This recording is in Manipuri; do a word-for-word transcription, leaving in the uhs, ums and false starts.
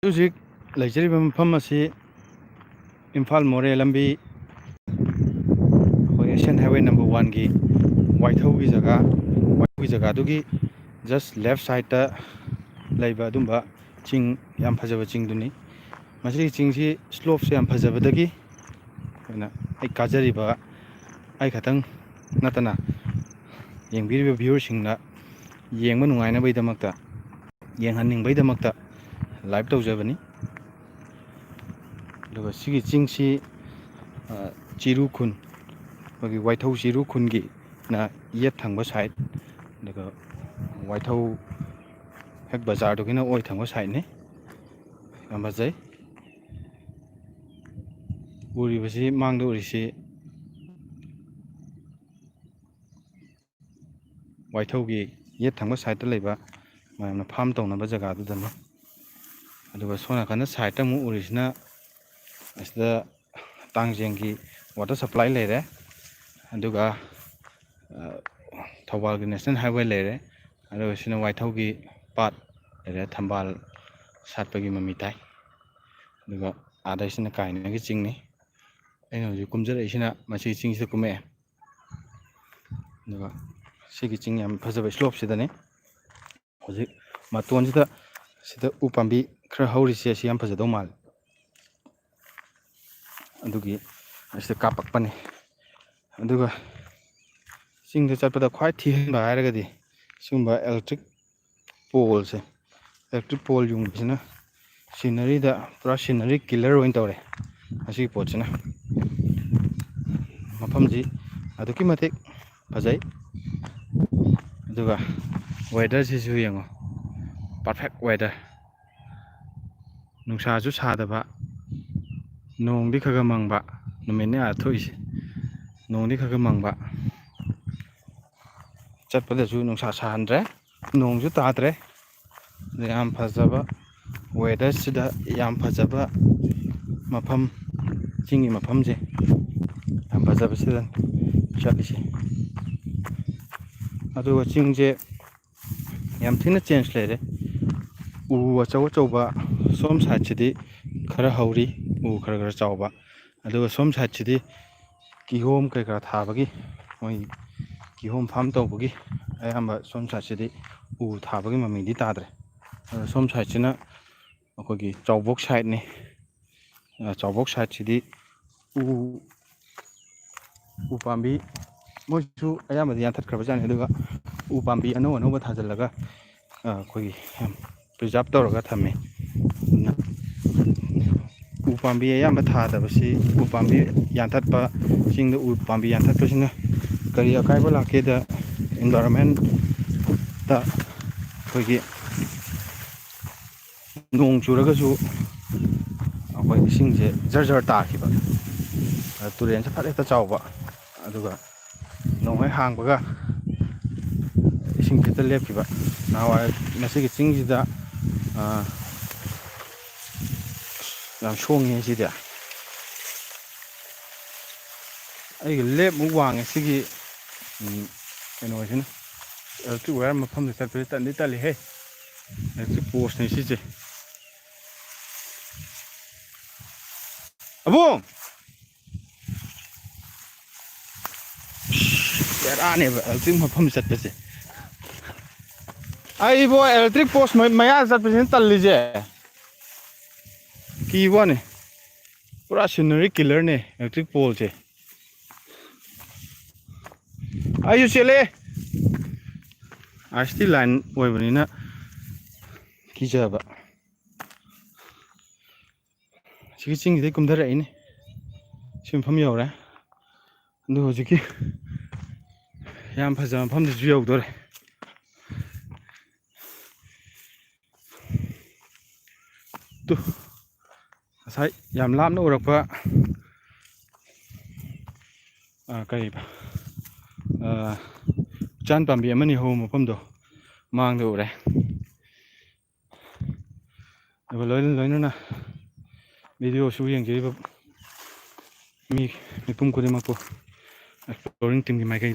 ꯍꯧꯖꯤꯛ ꯂꯩꯖꯔꯤꯕ ꯃꯐꯝ ꯑꯁꯤ ꯏꯝꯐꯥꯜ ꯃꯣꯔꯦ ꯂꯝꯕꯤ, ꯑꯩꯈꯣꯏ ꯑꯦꯁꯤꯌꯥꯟ ꯍꯥꯏꯋꯦ ꯅꯝꯕꯔ ꯋꯥꯟꯒꯤ ꯋꯥꯏꯊꯧꯒꯤ ꯖꯒꯥ, ꯋꯥꯏꯊꯧꯒꯤ ꯖꯒꯥꯗꯨꯒꯤ just left sideꯇ ꯂꯩꯕ ꯑꯗꯨꯝꯕ ꯆꯤꯡ, ꯌꯥꯝ ꯐꯖꯕ ꯆꯤꯡꯗꯨꯅꯤ꯫ ꯃꯁꯤꯒꯤ ꯆꯤꯡꯁꯤ slopeꯁꯦ ꯌꯥꯝ ꯐꯖꯕꯗꯒꯤ ꯑꯩꯈꯣꯏꯅ, ꯑꯩ ꯀꯥꯖꯔꯤꯕ ꯑꯩ ꯈꯛꯇꯪ ꯅꯠꯇꯅ ꯌꯦꯡꯕꯤꯔꯤꯕ viewerꯁꯤꯡꯅ ꯌꯦꯡꯕ ꯅꯨꯡꯉꯥꯏꯅꯕꯒꯤꯗꯃꯛꯇ, ꯌꯦꯡꯍꯟꯅꯤꯡꯕꯒꯤꯗꯃꯛꯇ live ꯇꯧꯖꯕꯅꯤ꯫ ꯑꯗꯨꯒ ꯁꯤꯒꯤ ꯆꯤꯡꯁꯤ, ꯑ, ꯆꯤꯔꯨ ꯈꯨꯟ, ꯑꯩꯈꯣꯏꯒꯤ ꯋꯥꯏꯊꯧ ꯆꯤꯔꯨ ꯈꯨꯟꯒꯤꯅ ꯌꯦꯠ ꯊꯪꯕ side, ꯑꯗꯨꯒ ꯋꯥꯏꯊꯧ ꯍꯦꯛ ꯕꯖꯥꯔꯗꯨꯒꯤꯅ ꯑꯣꯏ ꯊꯪꯕ sideꯅꯤ꯫ ꯌꯥꯝ ꯐꯖꯩ꯫ ꯎꯔꯤꯕꯁꯤ, ꯃꯥꯡꯗ ꯎꯔꯤꯁꯤ ꯋꯥꯏꯊꯧꯒꯤ ꯌꯦꯠ ꯊꯪꯕ sideꯇ ꯂꯩꯕ ꯃꯌꯥꯝꯅ farm ꯇꯧꯅꯕ ꯖꯒꯥꯗꯨꯗꯅꯤ꯫ ꯑꯗꯨꯒ ꯁꯣꯝ ꯅꯥꯀꯟꯗ sideꯇ ꯑꯃꯨꯛ ꯎꯔꯤꯁꯤꯅ ꯑꯁꯤꯗ ꯇꯥꯡꯖꯦꯡꯒꯤ water supply ꯂꯩꯔꯦ꯫ ꯑꯗꯨꯒ, ꯑ, ꯊꯧꯕꯥꯜꯒꯤ national highway ꯂꯩꯔꯦ꯫ ꯑꯗꯨꯒ ꯁꯤꯅ ꯋꯥꯏꯊꯧꯒꯤ ꯄꯥꯠ ꯂꯩꯔꯦ, ꯊꯝꯕꯥꯜ ꯁꯥꯠꯄꯒꯤ ꯃꯃꯤ ꯇꯥꯏ꯫ ꯑꯗꯨꯒ ꯑꯥꯗꯩꯁꯤꯅ ꯀꯥꯏꯅꯒꯤ ꯆꯤꯡꯅꯤ꯫ ꯑꯩꯅ ꯍꯧꯖꯤꯛ ꯀꯨꯝꯖꯔꯛꯏꯁꯤꯅ ꯃꯁꯤ ꯆꯤꯡꯁꯤꯗ ꯀꯨꯝꯃꯛꯑꯦ꯫ ꯑꯗꯨꯒ ꯁꯤꯒꯤ ꯆꯤꯡ ꯌꯥꯝ ꯐꯖꯕ slopeꯁꯤꯗꯅꯤ꯫ ꯍꯧꯖꯤꯛ ꯃꯇꯣꯟꯁꯤꯗ, ꯁꯤꯗ ꯎ ꯄꯥꯝꯕꯤ ꯈꯔ ꯍꯧꯔꯤꯁꯦ, ꯑꯁꯤ ꯌꯥꯝ ꯐꯖꯗꯧ ꯃꯥꯜꯂꯦ꯫ ꯑꯗꯨꯒꯤ ꯑꯁꯤꯗ ꯀꯥꯞꯄꯛꯄꯅꯤ꯫ ꯑꯗꯨꯒ ꯆꯤꯡꯗ ꯆꯠꯄꯗ ꯈ꯭ꯋꯥꯏ ꯊꯤꯍꯟꯕ ꯍꯥꯏꯔꯒꯗꯤ ꯁꯤꯒꯨꯝꯕ electric poleꯁꯦ, electric pole ꯌꯨꯡꯕꯁꯤꯅ sceneryꯗ ꯄꯨꯔꯥ scenery killer ꯑꯣꯏꯅ ꯇꯧꯔꯦ ꯃꯁꯤꯒꯤ ꯄꯣꯠꯁꯤꯅ꯫ ꯃꯐꯝꯁꯤ ꯑꯗꯨꯛꯀꯤ ꯃꯇꯤꯛ ꯐꯖꯩ꯫ ꯑꯗꯨꯒ weatherꯁꯤꯁꯨ ꯌꯦꯡꯉꯣ, perfect weather꯫ ꯅꯨꯡꯁꯥꯁꯨ ꯁꯥꯗꯕ, ꯅꯣꯡꯗꯤ ꯈꯔ ꯈꯔ ꯃꯪꯕ, ꯅꯨꯃꯤꯠꯅꯤ ꯑꯥ ꯊꯣꯛꯏꯁꯦ, ꯅꯣꯡꯗꯤ ꯈꯔ ꯈꯔ ꯃꯪꯕ꯫ ꯆꯠꯄꯗꯁꯨ ꯅꯨꯡꯁꯥ ꯁꯥꯍꯟꯗ꯭ꯔꯦ, ꯅꯣꯡꯁꯨ ꯇꯥꯗ꯭ꯔꯦ꯫ ꯑꯗ ꯌꯥꯝ ꯐꯖꯕ weatherꯁꯤꯗ ꯌꯥꯝ ꯐꯖꯕ ꯃꯐꯝ, ꯆꯤꯡꯒꯤ ꯃꯐꯝꯁꯦ ꯌꯥꯝ ꯐꯖꯕꯁꯤꯗ ꯆꯠꯂꯤꯁꯦ꯫ ꯑꯗꯨꯒ ꯆꯤꯡꯁꯦ ꯌꯥꯝ ꯊꯤꯅ change ꯂꯩꯔꯦ꯫ ꯎ ꯑꯆꯧ ꯑꯆꯧꯕ ꯁꯣꯝ ꯁꯥꯏꯠꯁꯤꯗꯤ ꯈꯔ ꯍꯧꯔꯤ, ꯎ ꯈꯔ ꯈꯔ ꯆꯥꯎꯕ꯫ ꯑꯗꯨꯒ ꯁꯣꯝ ꯁꯥꯏꯠꯁꯤꯗꯤ ꯀꯤꯍꯣꯝ ꯀꯩꯀꯥ ꯊꯥꯕꯒꯤ, ꯃꯣꯏ ꯀꯤꯍꯣꯝ ꯐꯥꯝ ꯇꯧꯕꯒꯤ ꯑꯌꯥꯝꯕ ꯁꯣꯝ ꯁꯥꯏꯠꯁꯤꯗꯤ ꯎ ꯊꯥꯕꯒꯤ ꯃꯃꯤꯗꯤ ꯇꯥꯗ꯭ꯔꯦ꯫ ꯑꯗꯣ ꯁꯣꯝ ꯁꯥꯏꯠꯁꯤꯅ ꯑꯩꯈꯣꯏꯒꯤ ꯆꯥꯎꯕꯣꯛ ꯁꯥꯏꯠꯅꯤ꯫ ꯑ, ꯆꯥꯎꯕꯣꯛ ꯁꯥꯏꯠꯁꯤꯗꯤ ꯎ, ꯎ ꯄꯥꯝꯕꯤ, ꯃꯣꯏꯁꯨ ꯑꯌꯥꯝꯕꯗꯤ ꯌꯥꯟꯊꯠꯈ꯭ꯔꯕꯖꯥꯠꯅꯤ꯫ ꯑꯗꯨꯒ ꯎ ꯄꯥꯝꯕꯤ ꯑꯅꯧ ꯑꯅꯧꯕ ꯊꯥꯖꯤꯜꯂꯒ, ꯑ, ꯑꯩꯈꯣꯏꯒꯤ ꯌꯥꯝ preserve ꯇꯧꯔꯒ ꯊꯝꯃꯤ꯫ ꯑꯗꯨꯅ ꯎ ꯄꯥꯝꯕꯤ ꯑꯌꯥꯝꯕ ꯊꯥꯗꯕꯁꯤ, ꯎ ꯄꯥꯝꯕꯤ ꯌꯥꯟꯊꯠꯄ, ꯆꯤꯡꯗ ꯎ ꯄꯥꯝꯕꯤ ꯌꯥꯟꯊꯠꯄꯁꯤꯅ ꯀꯔꯤ ꯑꯀꯥꯏꯕ ꯂꯥꯛꯀꯦꯗ, environment ꯇ ꯑꯩꯈꯣꯏꯒꯤ ꯅꯣꯡ ꯆꯨꯔꯒꯁꯨ ꯑꯩꯈꯣꯏ ꯏꯁꯤꯡꯁꯦ ꯖꯔ ꯖꯔ ꯇꯥꯈꯤꯕ, ꯑꯗ ꯇꯨꯔꯦꯟꯁꯦ ꯐꯠ ꯍꯦꯛꯇ ꯆꯥꯎꯕ, ꯑꯗꯨꯒ ꯅꯣꯡ ꯍꯦꯛ ꯍꯥꯡꯕꯒ ꯏꯁꯤꯡ ꯍꯦꯛꯇ ꯂꯦꯞꯈꯤꯕ꯫ ꯅꯍꯥꯟꯋꯥꯏ ꯃꯁꯤꯒꯤ ꯆꯤꯡꯁꯤꯗ, ꯑ, ꯌꯥꯝ ꯁꯣꯡꯉꯦ ꯁꯤꯗꯤ꯫ ꯑꯩꯒꯤ ꯂꯦꯞꯃꯨꯛ ꯋꯥꯡꯉꯦ ꯁꯤꯒꯤ, ꯎꯝ, ꯀꯩꯅꯣꯁꯤꯅ꯫ Electric wire ꯃꯐꯝꯗ ꯆꯠꯄꯁꯦ ꯇꯟꯗꯤ ꯇꯜꯂꯤꯍꯦ꯫ Electric post ꯅꯤ ꯁꯤꯁꯦ꯫ ꯑꯕꯨꯡ! ꯕꯦꯔꯥꯅꯦꯕ electric ꯃꯐꯝ ꯆꯠꯄꯁꯦ꯫ ꯑꯩꯕꯣ, electric post ꯃ-, ꯃꯌꯥꯗ ꯆꯠꯄꯁꯤꯅ ꯇꯜꯂꯤꯁꯦ꯫ ꯀꯤꯕ ꯋꯥꯅꯤ꯫ ꯄꯨꯔꯥ scenery killer ꯅꯦ electric pole ꯁꯦ꯫ ꯑꯩꯁꯨ ꯆꯦꯜꯂꯦ꯫ ꯑꯥꯔ ꯁꯤ ꯇꯤ line ꯑꯣꯏꯕꯅꯤꯅ ꯀꯤꯖꯕ꯫ ꯁꯤꯒꯤ ꯆꯤꯡꯁꯤꯗꯩ ꯀꯨꯝꯊꯔꯛꯏꯅꯦ꯫ ꯁꯤ ꯃꯐꯝ ꯌꯧꯔꯦ꯫ ꯑꯗꯨ ꯍꯧꯖꯤꯛꯀꯤ ꯌꯥꯝ ꯐꯖꯕ ꯃꯐꯝꯗꯨꯁꯨ ꯌꯧꯗꯣꯔꯦ꯫ ꯇꯨ, ꯉꯁꯥꯏ ꯌꯥꯝ ꯂꯥꯞꯅ ꯎꯔꯛꯄ, ꯑ, ꯀꯔꯤꯕ, ꯑ, ꯎꯆꯥꯟ ꯄꯥꯝꯕꯤ ꯑꯃꯅꯤ ꯍꯧꯕ ꯃꯐꯝꯗꯣ ꯃꯥꯡꯗ ꯎꯔꯦ꯫ ꯑꯗꯨꯒ ꯂꯣꯏꯅ, ꯂꯣꯏꯅꯅ video ꯁꯨ ꯌꯦꯡꯖꯔꯤꯕ ꯃꯤ ꯃꯤꯄꯨꯝ ꯈꯨꯗꯤꯡꯃꯛꯄꯨ exploring team ꯒꯤ ꯃꯥꯏꯀꯩꯗꯒꯤ